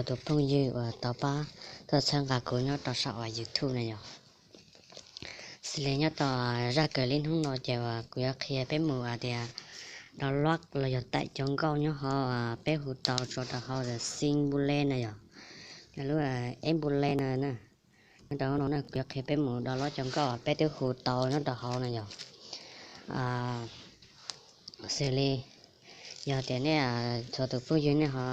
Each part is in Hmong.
tus phooj ywg uas tau pab tuaj txhawb nqa kuv nyob rau saum YouTube na yom. Xws li nyob rau zaj kawg li hnub no ces uas kuv yuav qhia peb mus hais tias download los yog taim cov nkauj nyob hauv peb hu tau tso rau hauv the sing bullet na yom, lub eb bullet na na. Nyob rau hauv no na kuv yuav qhia peb mus download cov nkauj peb twb hu tau nyob rau hauv na yom. Xws li yog tias nej txhua tus phooj ywg nej ho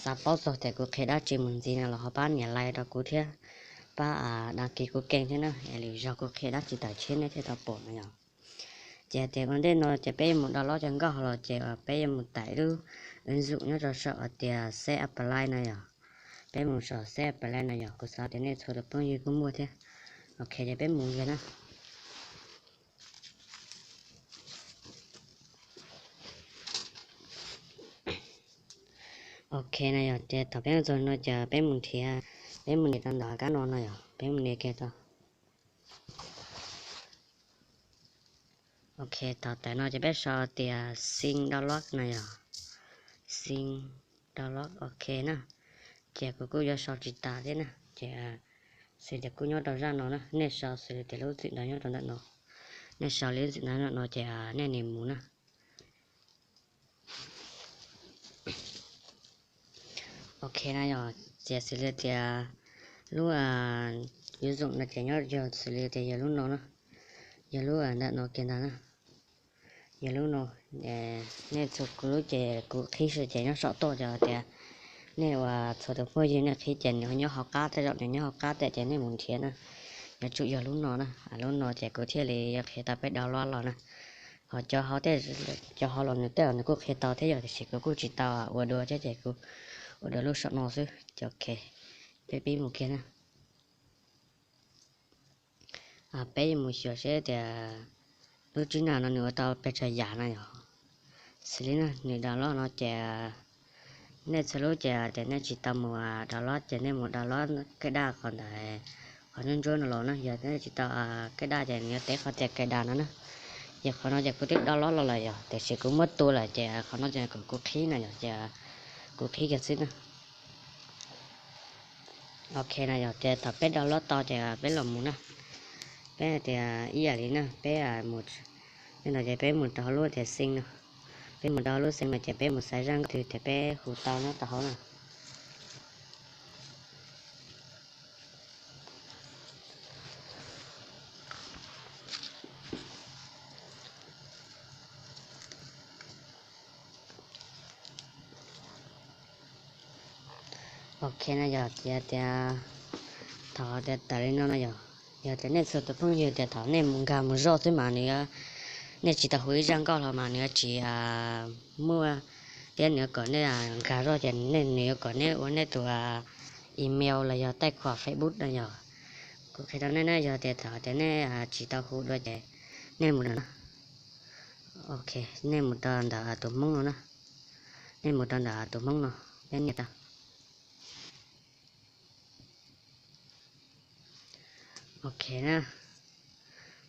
xav paub txog tias kuv qhia dab tsi mus ntxiv no los ho pab nias like rau kuv thiab, pab đăng ký kuv kênh thiab na, es lwm zaug kuv qhia dab tsi tawm tshiab nej thiaj tau pom no yom. Ces tias ua ntej no ces peb yuav mus download cov nkauj los ces peb yuav mus tải lub ứng dụng nyob rau saum hais tias set apply no yom. Peb mus saum set apply no yom, kuv xav tias nej txhua tus phooj ywg kuj muaj thiab. Ok, ces peb mus kiag na. Ok na yom, ces thaum peb txog no ces peb mus nrhiav, peb mus nias rau ntawm kab no no yom, peb mus nias kiag rau. Ok, thaum tawm no ces peb sau tias sing download no yom, sing download ok na. Ces kuv kuj yuav sau tsis tas thiab na, ces xws tias kuj nyob rau zaj no na, nej sau xws li tias lub txim ntawd nyob rau ntawm no, nej sau lub txim ntawd no ces nej nias mus na. Ok na yom, ces xws li tias lub ứng dụng no ces nyob yog xws li tias yog lub no na, yog lub ntawm no kiag ntag na, yog lub no. Nej txhua lub ces kuv qhib xwb ces nyob saum toj ces tias nej uas txhua tus phooj ywg nej qhib ces nws nyob hauv qab tej zaum nws nyob hauv qab tej ces nej mus nrhiav na. Yuav tsum yog lub no na, lub no ces kuv thiaj li yuav qhia tau peb download los na. Ho cov hauv tej, cov hauv los nws tej los nws kuj qhia tau thiab yom, tiam sis kuv kuj tsis tau ua dua thiab ces kuv ua dua lub saum no xwb. Ok, peb pib mus kiag na. Peb yuav mus xyuas seb tias lub tsib na no nws ua tau pes tsawg yam na yom. Xws li na nws download no ces nej txhua lub ces tias nej tsis tau mus download ces nej mus download kaij daj qhov ntawd, qhov ntsuab ntsuab no los na, yog nej tsis tau kaij daj ces nws yuav teb qhov tias kaij daj no na. Ces qhov no ces kuv twb download los lawm yom, tiam sis kuv muab tua lawm ces qhov no ces kom kuv qhib na yom, ces kuv qhib kiag xwb na. Ok na yom, ces thaum peb download tau ces peb los mus na. Peb hais tias ib yam li na, peb mus, no ces peb mus rau hauv lub tias sing no. Peb mus rau hauv lub sing no ces peb mus xaiv zaj nkauj twg tias peb hu tau nyob rau hauv na. Ok na yom, ces tias thaum tias tawm li no no yom, yog tias nej txhua tus phooj ywg tias thaum nej mus nkag mus zoj xwb mas nws, nej tsis tau hu ib zaj nkauj los mas nws yuav tsis muaj, thiab nws yuav kom nej nkag zoj ces nws yuav kom nej ua nej tus email los yog taij khuam Facebook no yom. Kuv qhia rau nej na, yog tias thaum tias nej tsis tau hu dua ces nej mus ntawm no. Ok, nej mus rau ntawm tus Hmoob no na. Nej mus rau ntawm tus Hmoob no, peb nias tau. Ok na.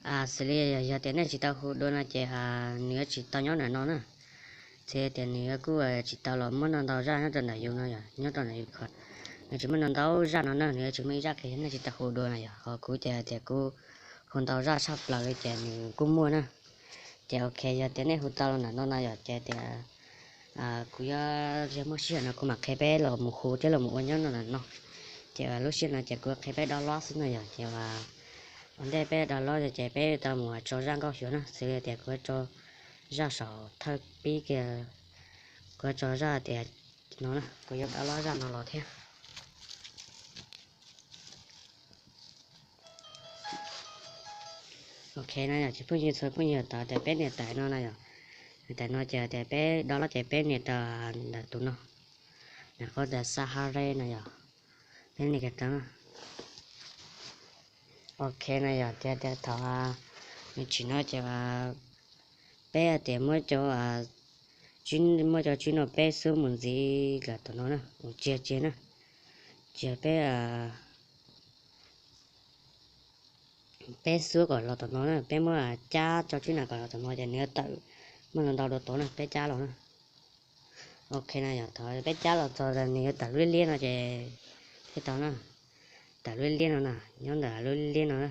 Xws li yog tias nej tsis tau hu dua no ces nws yuav tsis tau nyob ntawm no na. Txhais tias nws yuav kuj tsis tau los muab ntau ntau zaj nyob rau ntawm yus no yom, nyob rau ntawm yus kho. Nws tsis muaj ntau ntau zaj no na, nws yuav tsis muaj ib zaj qhia nej tsis tau hu dua na yom. Ho kuv ces tias kuv hu ntau zaj tshaj plaws li ces nws kuj muaj na. Ces ok, yog tias nej hu tau los ntawm no no yom, ces tias kuv yuav, yog muaj sij hawm no kuv mam qhia peb los mus hu thiab los mus ua nyob no ntawm no. Ces lub sij hawm no ces kuv qhia peb download xwb no yom, ces ua ntej peb download ces peb tau mus tso zaj nkauj xyuas na, xws li tias kuv tso zaj saum thawj pib kiag, kuv tso zaj tias no na, kuv yuav download zaj no los thiab. Ok na yom, ces phooj ywg txhua phooj ywg tau tias peb nias tawm no na yom, nias tawm no ces tias peb download ces peb nias rau ntawm tus no, ntawm qhov tias Safari no yom, peb nias kiag rau. Ok na yom, tias tias thaum nws tsim no ces peb tias muab cov, muab cov tsib no peb xub mus ntxiv lawm tom no na, mus tsiag tsiag na, tsiag peb peb xub kom los tom no na, peb muab cab cov tsib na kom los tom no ces nws yuav tawm muaj ntau ntau dua tod na, peb cab los na. Ok no yog thaum peb cab los txog nws yuav tawm lub liab liab no ces thiaj tau na. Tawm lub liab liab no na, nyob ntawm lub liab liab no na.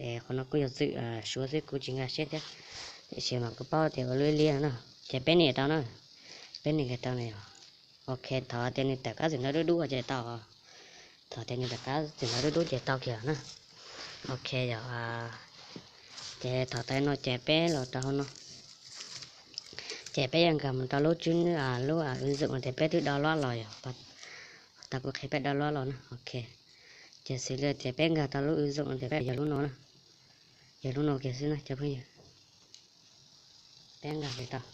Es qhov no kuj yog txwm suav xwb, kuv tsis nkag siab thiab, tiam sis mas kuv paub tias ua lub liab liab no na. Ces peb nias tau na, peb nias kiag tau na yog. Ok, thaum tias nws tawm kab txim ntawv dub dub ces tau. Thaum tias nws tawm kab txim ntawv dub dub ces tau kiag na. Ok yog, ces thaum tas no ces peb los rau hauv no, ces peb yuav nkag mus rau lub tswb, lub wb zoom no tias peb twb download los yog, tau kuv qhia peb download los na. Ok, ces xws li tias peb nkag tau lub wb zoom no tias peb yog lub no na, yog lub no kiag xwb na cov phooj ywg. Peb nkag kiag tau.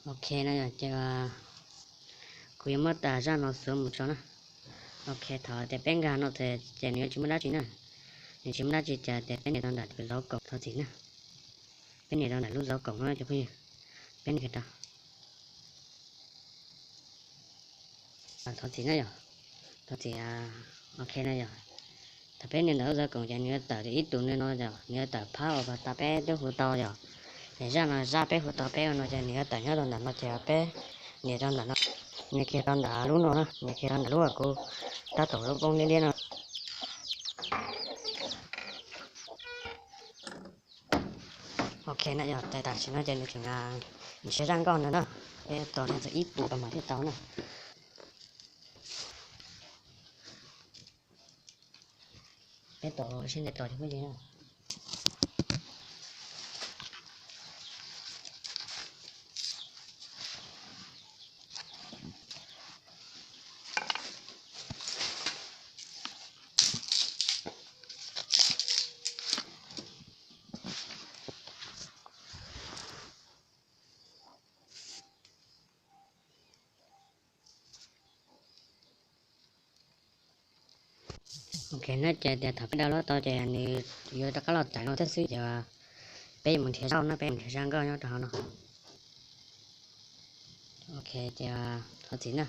Ok no yog ces kuv yuav muab tas zaj no xuav mus tso na. Ok, thaum tias peb nkag no ces nws yuav tsis muaj dab tsi na. Nws tsis muaj dab tsi ces tias peb nias rau ntawm lub zauv koom thov txim na. Peb nias rau ntawm lub zauv koom no cov phooj ywg. Peb nias kiag rau. Thov txim na yog, thov txim. Ok no yog, thaum peb nias ntawm lub zauv koom ces nws yuav tawm ib tug no no yog, nws yuav tawm phab uas pas tas peb twb hu tau yog. Ces zaj no zaj peb hu tau peb ua no ces nws yuav tawm nyob rau ntawm no ces peb nias rau ntawm no, nias kiag rau ntawm lub no na, nias kiag rau ntawm lub uas kuv tab tom lub poob liab liab no. Ok na yog, ces tam sim no ces nws tseem nrhiav zaj nkauj ntawd na, peb tos nws txog ib puas pas mam thiaj tau na. Peb tos sib ntev tos cov phooj ywg na. Ok na, ces tias thaum peb download tau ces nws yuav rov qab los tawm no thiab xwb ces peb yuav mus nrhiav zaj no, peb mus nrhiav zaj nkauj nyob rau hauv no. Ok, ces thov txim na,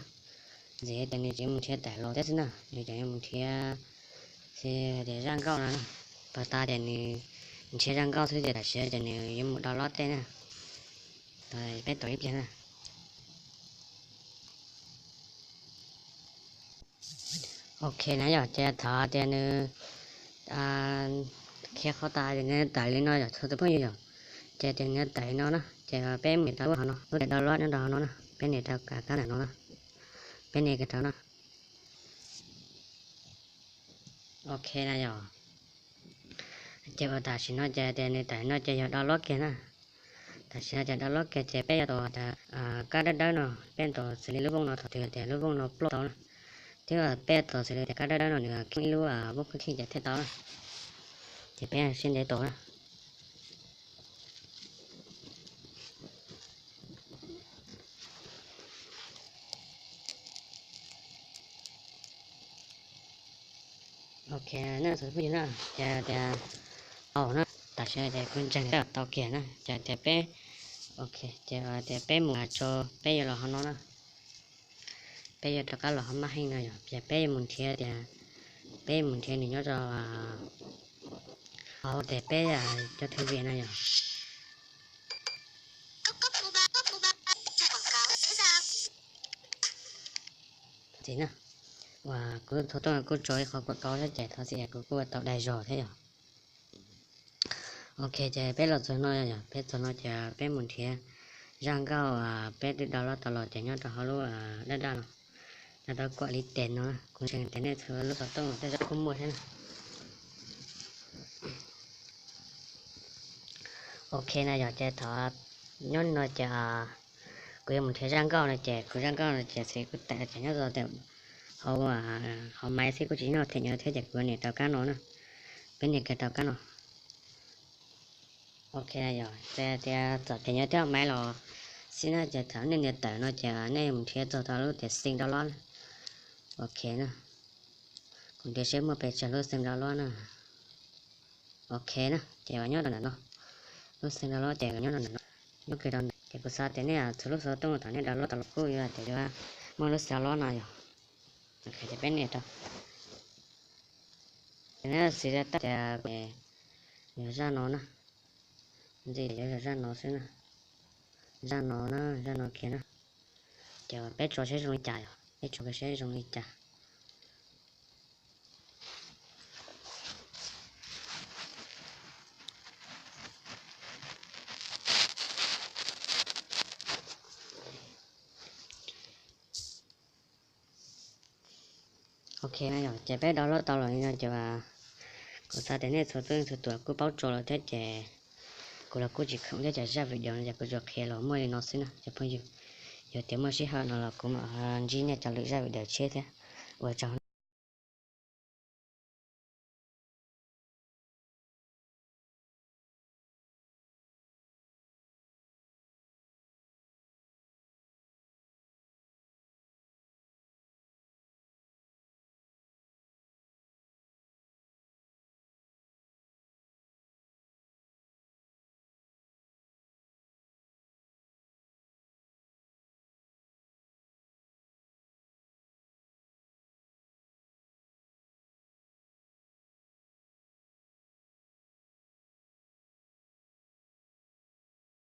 ntxim tias nws tseem mus nrhiav tawm los thiab xwb na, nws tseem yuav mus nrhiav, tias zaj nkauj no na, pas tas tias nws nrhiav zaj nkauj xwb ces tam sim no ces nws yuav mus download tej na. Peb tos ib pliag na. Ok na yog, ces thaum tias nws khiav qhov tas ces nws tawm li no yog txhua tus phooj ywg yog, ces tias nws tawm li no na ces peb mus rau lub hauv no, lub tias download nyob rau hauv no na, peb nias rau kab ntawm no na, peb nias kiag rau na. Ok na yog, ces uas tam sim no ces tias nws tawm li no ces yog download kiag na. Tam sim no ces download kiag ces peb yuav tos tias kab dawb dawb no, peb tos xws li lub vooj no, thaum twg tias lub vooj no ploj tau na, thiab peb yuav tos xws li tias kab dawb dawb no nws khij ib lub vooj khij ces thiaj tau na. Ces peb sib ntev tos na. Ok na, txhua tus phooj ywg na, ces tias tau na, tam sim no ces kuv ntseeg tias tau kiag na, ces tias peb, ok, ces tias peb mus tso, peb yuav los hauv no na, peb yuav rov qab los hauv maj heej no yog, ces peb yuav mus nrhiav tias, peb mus nrhiav nws nyob rau hauv tias peb cov thwv vias no yog. Thov txim na, uas kuv thaum twg kuj tso ib qho quảng cáo thiab ces thov txim kuv kuj ua tau daig zog thiab yog. Ok, ces peb los txog no yog, peb txog no ces peb mus nrhiav zaj nkauj peb twb download tau los ces nyob rau hauv lub dab daj no, nyob rau kuam li tes no, kuv ntseeg tias nej txhua lub xov tooj tej zaum kuj muaj thiab na. Ok na yog, ces thaum nyob no ces kuv yuav mus nrhiav zaj nkauj no ces kuv zaj nkauj no ces xws kuv tawm ces nyob rau hauv, hauv maiv xwb kuj tsis nyob them nyob thiab ces kuv nias rau kab no na, peb nias kiag rau kab no. Ok na yog, ces tias txom them nyob thiab maiv los xij na ces thaum nej nias tawm no ces nej mus nrhiav txog tau lub tias xem download na. Ok na, kuv nrhiav seb muaj pes tsawg lub xem download na. Ok na, ces nyob rau ntawm no, lub xem download ces nyob rau ntawm no, nyob kiag rau ntawm Kuv xav tias nej txhua lub xov tooj thaum nej download tau los kuj yuav tias yuav muaj lub xov lob no yog. Ces peb nias rau, ces nej siv rau tab tias yog zaj no na, ntxim yuav yog zaj no xwb na, zaj no na, zaj no kiag na. Ces peb tso seb zoo li cas yog, peb tso seb zoo li cas. Ok na yog ces peb download tau los li no ces kuv xav tias nej txhua txhua tus kuj paub tso lawm thiab ces kuv los kuj tsis khoom thiab ces zaj video no ces kuv tsuas qhia los muaj li no xwb na cov phooj ywg. Yog tias muaj sij hawm no los kuv mam ntsib nej cov lwm zaj video tshiab thiab. Ua tsaug.